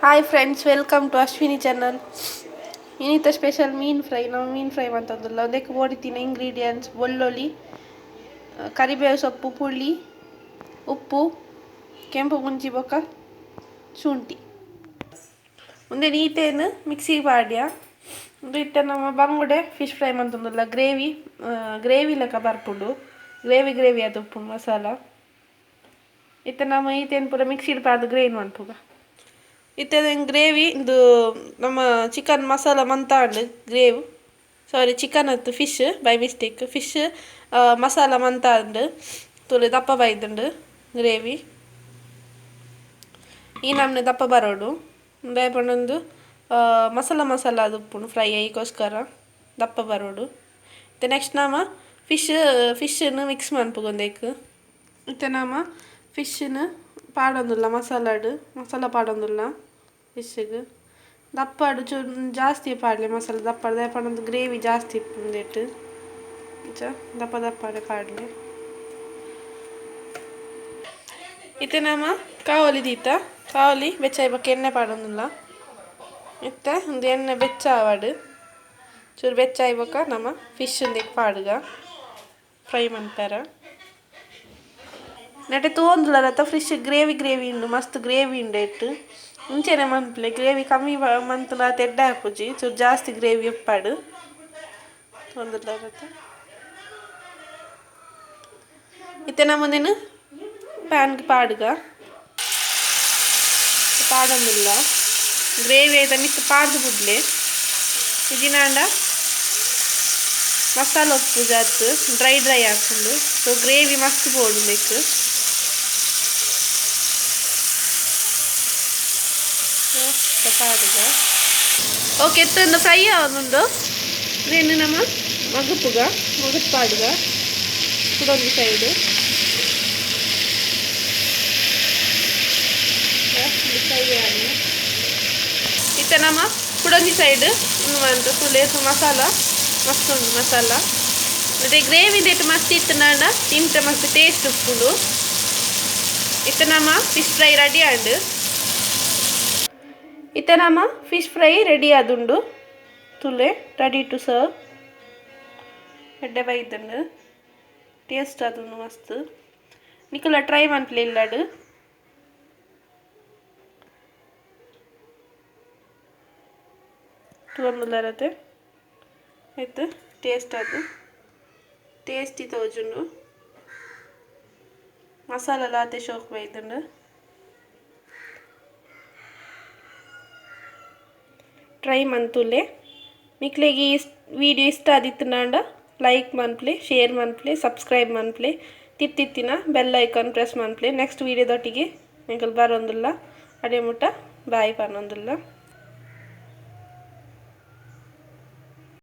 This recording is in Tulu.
Hi friends, welcome to Ashwini channel. ಇನ್ನಿತ special mean fry. ನಾವು ಮೀನು ಫ್ರೈ ಮಂತೊಂದುಲ್ಲ. ಅದಕ್ಕೆ ಬೋಡಿತ್ತಿನ ಇಂಗ್ರೀಡಿಯೆಂಟ್ಸ್ ಬೆಳ್ಳುಳ್ಳಿ, ಕರಿಬೇವು ಸೊಪ್ಪು, ಪುಳಿ, ಉಪ್ಪು, ಕೆಂಪು ಮುಂಚಿ ಬೊಕ್ಕ ಶುಂಠಿ. ಉಂದೆ ನೀತೇನು ಮಿಕ್ಸಿ ಪಾಡ್ಯ. ಉಂದು ಇತ್ತೆ ನಮ್ಮ ಬಂಗುಡೆ ಫಿಶ್ ಫ್ರೈ ಮಂತೊಂದುಲ್ಲ. ಗ್ರೇವಿ ಗ್ರೇವಿ ಲೆಕ್ಕ ಬರ್ಪುಂಡು. ಗ್ರೇವಿ ಗ್ರೇವಿ ಅದು ಉಪ್ಪು ಮಸಾಲ. ಇತ್ತೆ ನಮ್ಮ ಈತೇನು ಪೂರ ಮಿಕ್ಸಿಡ್ ಪಾಡ್ದು ಗ್ರೇನ್ ಮನ್ಪುಗ. ಇತ್ತೆ ಗ್ರೇವಿ ಇಂದು ನಮ್ಮ ಚಿಕನ್ ಮಸಾಲ ಮಂತಾಂಡು ಗ್ರೇವ್ ಸಾರಿ ಚಿಕನ್ ಅತ್ತು fish by mistake fish masala ಮಂತಾಂಡು ತುಲೆ ದಪ್ಪ ಬೈದುಂಡು ಗ್ರೇವಿ. ಈ ನಮ್ನೆ ದಪ್ಪ ಬರೋಡು ದಾಯೆ ಪಂಡೊಂದು ಮಸಾಲ ಮಸಾಲ ಅದು ಉಪ್ಪುಂಡು ಫ್ರೈ ಐಕೋಸ್ಕರ ದಪ್ಪ ಬರೋಡು. ಇತ್ತೆ ನೆಕ್ಸ್ಟ್ ನಾಮ ಫಿಶ್ನ ಮಿಕ್ಸ್ ಮನ್ಪುಗೊಂದೇಕ್. ಇತ್ತೆ ನಾಮ ಫಿಶ್ನ ಪಾಡೊಂದುಲ್ಲ ಮಸಾಲಾಡು ಮಸಾಲ ಪಾಡೊಂದುಲ್ಲ ಫಿಶ್ಗೆ ದಪ್ಪಾಡು ಚೂರು ಜಾಸ್ತಿ ಪಾಡಲೆ ಮಸಾಲೆ ದಪ್ಪಾಡು ದಾಯೆ ಪಂಡೊಂದು ಗ್ರೇವಿ ಜಾಸ್ತಿ ಇಪ್ಪುಂದೇಟ್ ಇಂಚ ದಪ್ಪ ದಪ್ಪಾಡೆ ಪಾಡಲೆ. ಇತ್ತೆ ನಾಮ ಕಾವಲಿ ದೀತ ಕಾವಲಿ ಬೆಚ್ಚ ಬೊಕ್ಕ ಎಣ್ಣೆ ಪಾಡೊಂದುಲ್ಲ. ಇತ್ತೆ ಉಂದು ಎಣ್ಣೆ ಬೆಚ್ಚ ಆವಡ್ ಚೂರು ಬೆಚ್ಚ ಆಯಿ ಬೊಕ್ಕ ನಮ ಫಿಶ್ ಉಂದೆಕ್ ಪಾಡುಗ ಫ್ರೈ ಮನ್ಪೆರ. ನೆಟೆ ತೂವೊಂದುಲ್ಲರತ ಫಿಶ್ ಗ್ರೇವಿ ಗ್ರೇವಿ ಉಂಡು ಮಸ್ತ್ ಗ್ರೇವಿ ಉಂಡು ಇಟ್ಟು ಇಂಚೆನೆ ಮನ್ಪುಲೆ. ಗ್ರೇವಿ ಕಮ್ಮಿ ಮಂತುಂಡ ಆತ್ ಎಡ್ಡೆ ಆಪುಜಿ, ಚೂರು ಜಾಸ್ತಿ ಗ್ರೇವಿ ಉಪ್ಪಾಡು ತೂವೊಂದುಲ್ಲರತ. ಇತ್ತೆ ನಮೊಂದೆನು ಪ್ಯಾನ್ಗೆ ಪಾಡುಗ ಪಾಡೊಂದುಲ್ಲ. ಗ್ರೇವಿ ಐತ ಮಿತ್ತ್ ಪಾಡ್ದು ಬುಡ್ಲೆ. ಇಜಿನಾಂಡ ಮಸಾಲ ಉಪ್ಪು ಜಾತ್ ಡ್ರೈ ಡ್ರೈ ಆಪುಂಡು. ಸೊ ಗ್ರೇವಿ ಮಸ್ತ್ ಬೋಡು ಉಂದೆಕ್. ಪಾಡುಗ ಓಕೆ ಎತ್ತೊಂದು ಫ್ರೈ ಆವೊಂದುಂಡು. ನೇನು ನಮ್ಮ ಮಗುಪುಗ ಮಗುತ್ ಪಾಡುಗ ಕುಡೊಂಜಿ ಸೈಡ್ ಫ್ರೈ ಆವೊಂದು. ಇತ್ತೆ ನಮ್ಮ ಕುಡೊಂಜಿ ಸೈಡ್ ಉಂದು ತುಲೆ ಮಸಾಲ ಮಸ್ತ್ ಉಂಡು ಮಸಾಲ. ಮತ್ತೆ ಗ್ರೇವಿ ದೇಟ್ ಮಸ್ತ್ ಇತ್ತುಂಡ ತಿಂತ ಮಸ್ತ್ ಟೇಸ್ಟ್ ಉಪ್ಪುಂಡು. ಇತ್ತೆ ನಮ್ಮ ಫಿಶ್ ಫ್ರೈ ರೆಡಿ ಆಂಡ್. ಇತ್ತೆ ನಮ್ಮ ಫಿಶ್ ಫ್ರೈ ರೆಡಿ ಆದುಂಡು. ತುಲೆ ರೆಡಿ ಟು ಸರ್ವ್. ಎಡ್ಡೆ ಬೈದುಂಡು ಟೇಸ್ಟ್ ಆದುಂಡು ಮಸ್ತ್. ನಿಕುಲ ಟ್ರೈ ಮನ್ಪುಲೆ ಇಲ್ಲಡ್. ತೂವೊಂದುಲ್ಲರತೆ ಆಯ್ತು ಟೇಸ್ಟ್ ಅದು ಟೇಸ್ಟಿ ತೋಜುಂಡು. ಮಸಾಲ ಲಾತೆ ಶೋಕ್ ಬೈದುಂಡು. ಟ್ರೈ ಮಂತುಲೆ. ನಿಕ್ಲೆಗ್ ಈ ವಿಡಿಯೋ ಇಷ್ಟ ಆದಿತ್ತುಂಡ ಲೈಕ್ ಮನ್ಪುಲೆ, ಶೇರ್ ಮನ್ಪುಲೆ, ಸಬ್ಸ್ಕ್ರೈಬ್ ಮನ್ಪುಲೆ, ತಿತ್ತಿತ್ತಿನ ಬೆಲ್ ಐಕಾನ್ ಪ್ರೆಸ್ ಮನ್ಪುಲೆ. ನೆಕ್ಸ್ಟ್ ವಿಡಿಯೋದೊಟ್ಟಿಗೆ ಎಂಕುಲು ಬರೋಂದುಲ್ಲ. ಅಡೆ ಮುಟ್ಟ ಬಾಯ್ ಪನ್ನೊಂದುಲ್ಲ.